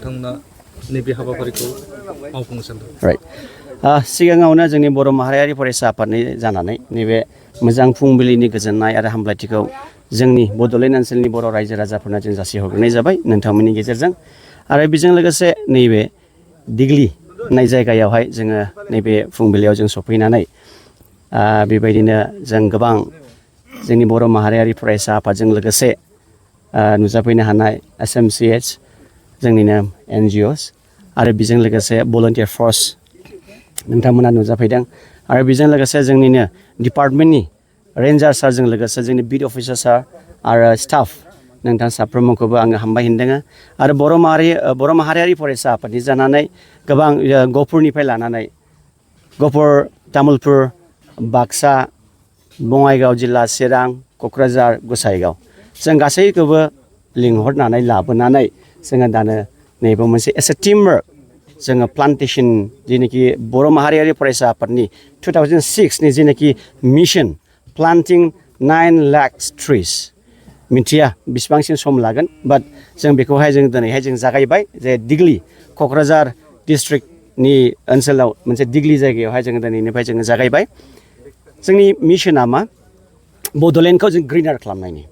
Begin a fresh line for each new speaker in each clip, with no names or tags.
नोंथांमोना नैबे हाबाफारिखौ मावफुंनो सानदों?
राइट सिगाङावनो जोंनि बर' माहारियारि फरायसा आफादनि जानानै नैबे मोजां फुंबिलिनि गोजोननाय आरो हामलायथिखौ जोंनि बड'लेण्ड ओनसोलनि बर' रायजो राजाफोरनो जों जासिहरग्रोनाय जाबाय नोंथांमोननि गेजेरजों आरो बेजों लोगोसे नैबे दिग्लि होननाय जायगायावहाय जोङो नैबे फुंबिलियाव जों सफैनानै बेबायदिनो जों गोबां जोंनि बर' माहारियारि फरायसा आफादजों लोगोसे नुजाफैनो हानाय SMCH जोंनिनो NGOs आरो बेजों लोगोसे भलन्टियार फर्स नोंथांमोना नुजाफैदों आरो बेजों लोगोसे जोंनिनो डिपार्टमेन्टनि रेन्जार सारजों लोगोसे जोंनि बिट अफिसार सार आरो स्टाफ नोंथां साफ्रोमखौबो आङो हामबाय होनदों आरो बर' माहारियारि फरायसा आफादनि जानानै गोबां गहपुरनिफ्राय लानानै गहपुर तामुलपुर बाक्सा बङाइगाव जिल्ला चिरां क'क्राझार गसाइगाव जों गासैखौबो लिंहरनानै लाबोनानै जोङो दानो नैबे मोनसे एस ए टीम वर्क जोङो प्लान्टेसन जेनाखि बर' माहारियारि फरायसा आफादनि 2006नि जेनाखि मिशन प्लान्टिं 9 लाख ट्रिस मिथिया बेसेबांसिम सम लागोन बाट जों बेखौहाय जों दिनैहाय जों जागायबाय जे दिग्लि क'क्राझार डिस्ट्रिक्टनि ओनसोलाव मोनसे दिग्लि जायगायावहाय जोङो दिनैनिफ्राय जोङो जागायबाय जोंनि मिशना मा बड'लेण्डखौ जों ग्रिनार खालामनायनि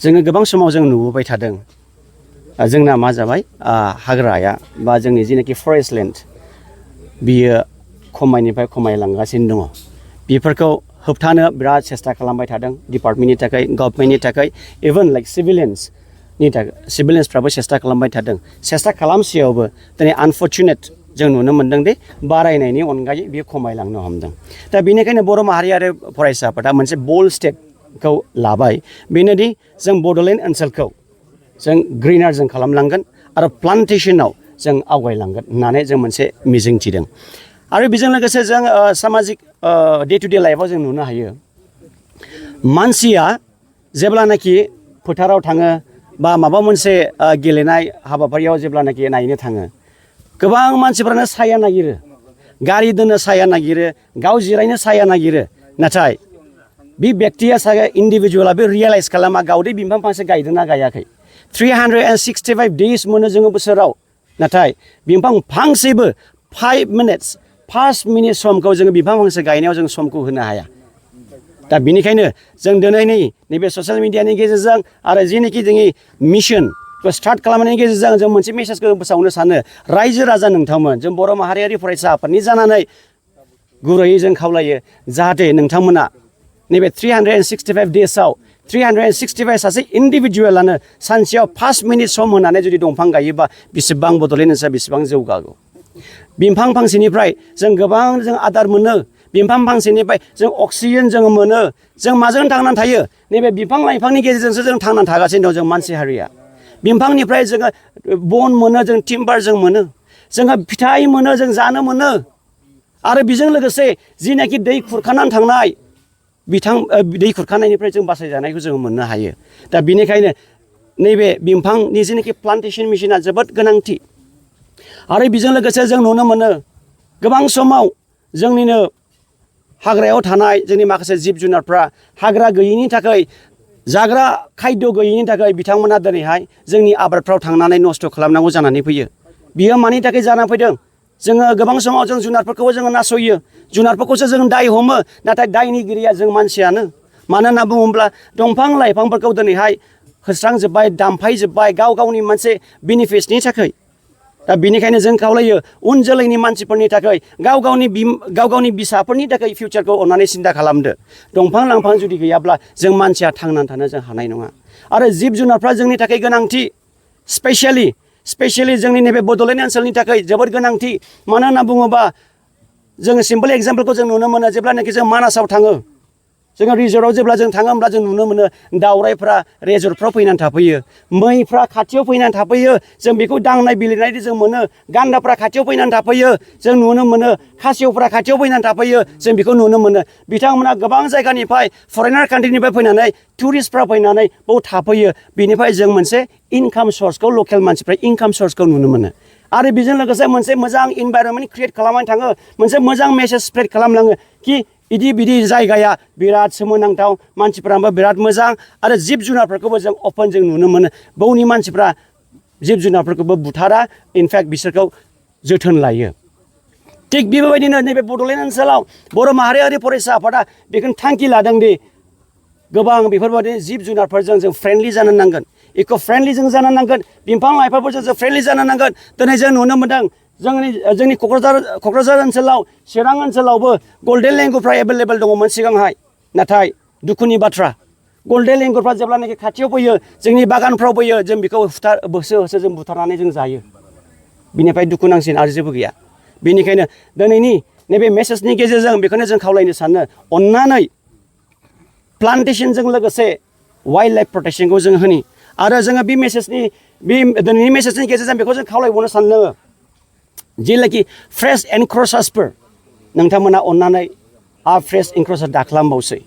जोङो गोबां समाव जों नुबोबाय थादों जोंना मा जाबाय हाग्राया बा जोंनि जेनाखि फरेस्ट लेन्ड बियो खमायनिफ्राय खमायलांगासिनो दङ बेफोरखौ होबथानो बिराद सेस्था खालामबाय थादों डिपार्टमेन्टनि थाखाय गभर्नमेन्टनि थाखाय इभेन लाइक सिभिलियन्सफ्राबो सेस्था खालामबाय थादों सेस्था खालामसेयावबो दिनै आनफर्चुनेट जों नुनो मोनदों दि बारायनायनि अनगायै बेयो खमायलांनो हमदों दा बेनिखायनो बर' माहारियारि फरायसा आफादा मोनसे बोल्ड स्टेपखौ लाबाय बेनोदि जों बड'लेण्ड ओनसोलखौ जों ग्रिनार जों खालामलांगोन आरो प्लान्टेसनाव जों आवगायलांगोन होननानै जों मोनसे मिजिं थिदों आरो बेजों लोगोसे जों सामाजिक डे टु डे लाइफआव जों नुनो हायो मानसिया जेब्लानाखि फोथाराव थाङो बा माबा मोनसे गेलेनाय हाबाफारियाव जेब्लानाखि नायनो थाङो गोबां मानसिफ्रानो साया नागिरो गारि दोननो साया नागिरो गाव जिरायनो साया नागिरो नाथाय बे बेक्तिया साया इन्डिभिजुवेला बे रियेलाइज खालामा गावदे बिफां फांसे गायदोंना गायाखै 365 days मोनो जोङो बोसोराव नाथाय बिफां फांसेबो 5 minutes 5 मिनिट समखौ जोङो बिफां फांसे गायनायाव जों समखौ होनो हाया दा बेनिखायनो जों दिनैनि नैबे ससियेल मिडियानि गेजेरजों आरो जेनाखि जोंनि मिशनखौ स्टार्ट खालामनायनि गेजेरजों जों मोनसे मेसेजखौ फोसावनो सानो रायजो राजा नोंथांमोन जों बर' माहारियारि फरायसा आफादनि जानानै गुरैयै जों खावलायो जाहाथे नोंथांमोना नैबे 365 daysआव 365 सासे इन्डिभिजुवेलानो सानसेयाव 5 मिनिट सम होनानै जुदि दंफां गायोबा बेसेबां बड'लेण्ड ओनसोला बेसेबां जौगागौ बिफां फांसेनिफ्राय जों गोबां जों आदार मोनो बिफां फांसेनिफ्राय जों अक्सिजेन जों मोनो जों माजों थांनानै थायो नैबे बिफां लाइफांनि गेजेरजोंसो जों थांनानै थागासिनो दं जों मानसि हारिया बिफांनिफ्राय जोङो बन मोनो जों टिम्बार जों मोनो जोङो फिथाइ मोनो जों जानो मोनो आरो बेजों लोगोसे जिनाखि दै खुरखानानै थांनाय दै खुरखानायनिफ्राय जों बासायजानायखौ जों मोननो हायो दा बेनिखायनो नैबे बिफांनि जेनाखि प्लान्टेसन मिशना जोबोद गोनांथि आरो बेजों लोगोसे जों नुनो मोनो गोबां समाव जोंनिनो हाग्रायाव थानाय जोंनि माखासे जिब जुनारफ्रा हाग्रा गैयैनि थाखाय जाग्रा खायद' गैयैनि थाखाय बिथांमोना दिनैहाय जोंनि आबादफ्राव थांनानै नस्थ' खालामनांगौ जानानै फैयो बियो मानि थाखाय जानानै फैदों जोङो गोबां समाव जों जुनारफोरखौबो जोङो नासयो जुनारफोरखौसो जों दाय हमो नाथाय दायनिगिरिया जों मानसियानो मानो होनना बुङोब्ला दंफां लाइफांफोरखौ दिनैहाय होस्रांजोब्बाय दामफायजोब्बाय गाव गावनि मोनसे बेनिफिट्सनि थाखाय दा बेनिखायनो जों खावलायो उन जोलैनि मानसिफोरनि थाखाय गाव गावनि बिसाफोरनि थाखाय फिउचारखौ अननानै सिन्था खालामदो दंफां लाइफां जुदि गैयाब्ला जों मानसिया थांनानै थानो जों हानाय नङा आरो जिब जुनारफ्रा जोंनि थाखाय गोनांथि स्पेसियेलि जोंनि नैबे बड'लेण्ड ओनसोलनि थाखाय जोबोद गोनांथि मानो होनना बुङोबा जोङो सिम्पोल एग्जाम्पलखौ जों नुनो मोनो जेब्लानाखि जों मानासाव थाङो जोङो रिजर्टआव जेब्ला जों थाङो होमब्ला जों नुनो मोनो दावरायफ्रा रिजर्टफ्राव फैनानै थाफैयो मैफ्रा खाथियाव फैनानै थाफैयो जों बेखौ दांनाय बिलिरनाय जों मोनो गान्दाफ्रा खाथियाव फैनानै थाफैयो जों नुनो मोनो खासेवफ्रा खाथियाव फैनानै थाफैयो जों बेखौ नुनो मोनो बिथांमोना गोबां जायगानिफ्राय फरेनार कान्ट्रिनिफ्राय फैनानै टुरिस्टफ्रा फैनानै बाव थाफैयो बेनिफ्राय जों मोनसे इनकाम सर्सखौ लकेल मानसिफ्रा इनकाम सर्सखौ नुनो मोनो आरो बेजों लोगोसे मोनसे मोजां इनभाइरनमेन्ट क्रिएट खालामनानै थाङो मोनसे मोजां मेसेज स्प्रेड खालामलाङो कि बिदि जायगाया बिराद सोमोनांथाव मानसिफ्राबो बिराद मोजां आरो जिब जुनारफोरखौबो जों अपेन जों नुनो मोनो बावनि मानसिफ्रा जिब जुनारफोरखौबो बुथारा इनफेक्ट बिसोरखौ जोथोन लायो थिग बेबायदिनो नैबे बड'लेण्ड ओनसोलाव बर' माहारियारि फरायसा आफादा बेखौनो थांखि लादों दि गोबां बेफोरबायदि जिब जुनारफोरजों जों फ्रेन्डलि जानो नांगोन इक' फ्रेन्डलि जों जानो नांगोन बिफां लाइफांफोरजों जों फ्रेन्डलि जानो नांगोन दिनै जों नुनो मोन्दों जोंनि क'क्राझार ओनसोलाव चिरां ओनसोलावबो गल्डेन लेंगुरफ्रा एभेलेबेल दङमोन सिगांहाय नाथाय दुखुनि बाथ्रा गल्डेन लेंगुरफ्रा जेब्लानाखि खाथियाव फैयो जोंनि बागानफ्राव फैयो जों बेखौ होसो होसो जों बुथारनानै जों जायो बिनिफ्राय दुखु नांसिन आरो जेबो गैया बेनिखायनो दिनैनि नैबे मेसेजनि गेजेरजों बेखौनो जों खावलायनो सानो अननानै प्लान्टेसनजों लोगोसे वाइल्ड लाइफ प्रटेक्शनखौ जों होनि आरो जोङो बे दिनैनि मेसेजनि गेजेरजों बेखौ जों खावलायबावनो सानो जेनाखि फ्रेश एनक्रचार्सफोर नोंथांमोना अननानै फ्रेश एनक्रचार दाख्लामबावसै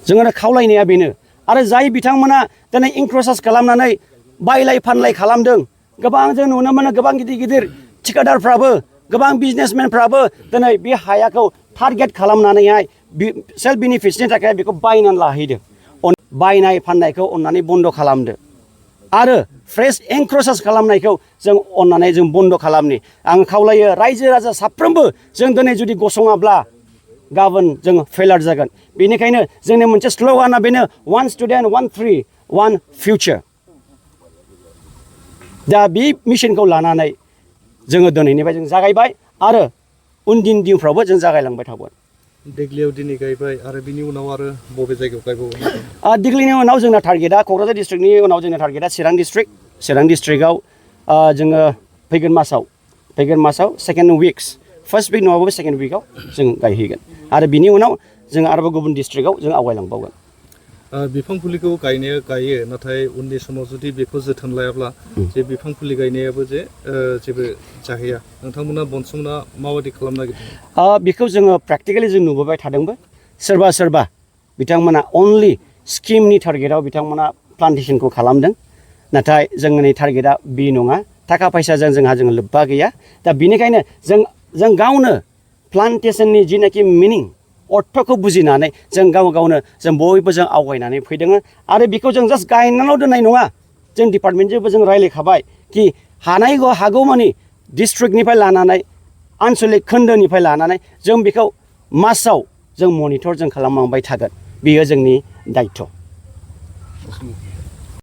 जोङो खावलायनाया बेनो आरो जाय बिथांमोना दिनै एनक्रचार्स खालामनानै बायलाय फानलाय खालामदों गोबां जों नुनो मोनो गोबां गिदिर गिदिर थिकादारफ्राबो गोबां बिजनेसमेनफ्राबो दिनै बे हायाखौ टारगेट खालामनानैहाय सेल्फ बेनिफिट्सनि थाखाय बेखौ बायनानै लाहैदों बायनाय फाननायखौ अननानै बन्द' खालामदो आरो फ्रेश एनक्रचार्स खालामनायखौ जों अननानै जों बन्द' खालामनि आं खावलायो रायजो राजा साफ्रोमबो जों दिनै जुदि गसङाब्ला गाबोन जों फेलार जागोन बेनिखायनो जोंनि मोनसे स्ल'गाना बेनो वान स्टुडेन्ट वान ट्रि वान फिउचार दा बे मिशनखौ लानानै जोङो दिनैनिफ्राय जों जागायबाय आरो उनदिन दिनफ्रावबो जों जागायलांबाय थागोन
देग्लियाव दिनै गायबाय आरो बिनि उनाव आरो बबे जायगायाव गायबावगोन
देग्लिनि उनाव जोंना टारगेटआ क'क्राझार डिस्ट्रिक्टनि उनाव जोंना टारगेटआ चिरां डिस्ट्रिक्टआव जोङो फैगोन मासाव सेकेन्ड उइक्स फार्स्ट उइक नङाबाबो सेकेन्ड उइकआव जों गायहैगोन आरो बिनि उनाव जों आरोबाव गुबुन डिस्ट्रिक्टआव जों आवगायलांबावगोन
बिफां फुलिखौ गायनाया गायो नाथाय उननि समाव जुदि बेखौ जोथोन लायाब्ला जे बिफां फुलि गायनायाबो जे जेबो जाहैया नोंथांमोना बनसुंना माबायदि खालामनो नागिरदों
बेखौ जोङो प्रेक्टिकेलि जों नुबोबाय थादोंबो सोरबा बिथांमोना अनलि स्किमनि टारगेटआव बिथांमोना प्लान्टेसनखौ खालामदों नाथाय जोंनि टारगेटआ बे नङा थाखा फैसाजों जोंहा लोब्बा गैया दा बेनिखायनो जों गावनो प्लान्टेसननि जिनाखि मिनिं अर्थखौ बुजिनानै जों गावनो जों बयबो जों आवगायनानै फैदों आरो बेखौ जों जास्ट गायनानैल' दोननाय नङा जों डिपार्टमेन्टजोंबो जों रायज्लायखाबाय कि हागौमानि डिस्ट्रिक्टनिफ्राय लानानै आनसलिक खोन्दोनिफ्राय लानानै जों बेखौ मासाव जों मनिटर जों खालामलांबाय थागोन बेयो जोंनि दायित्व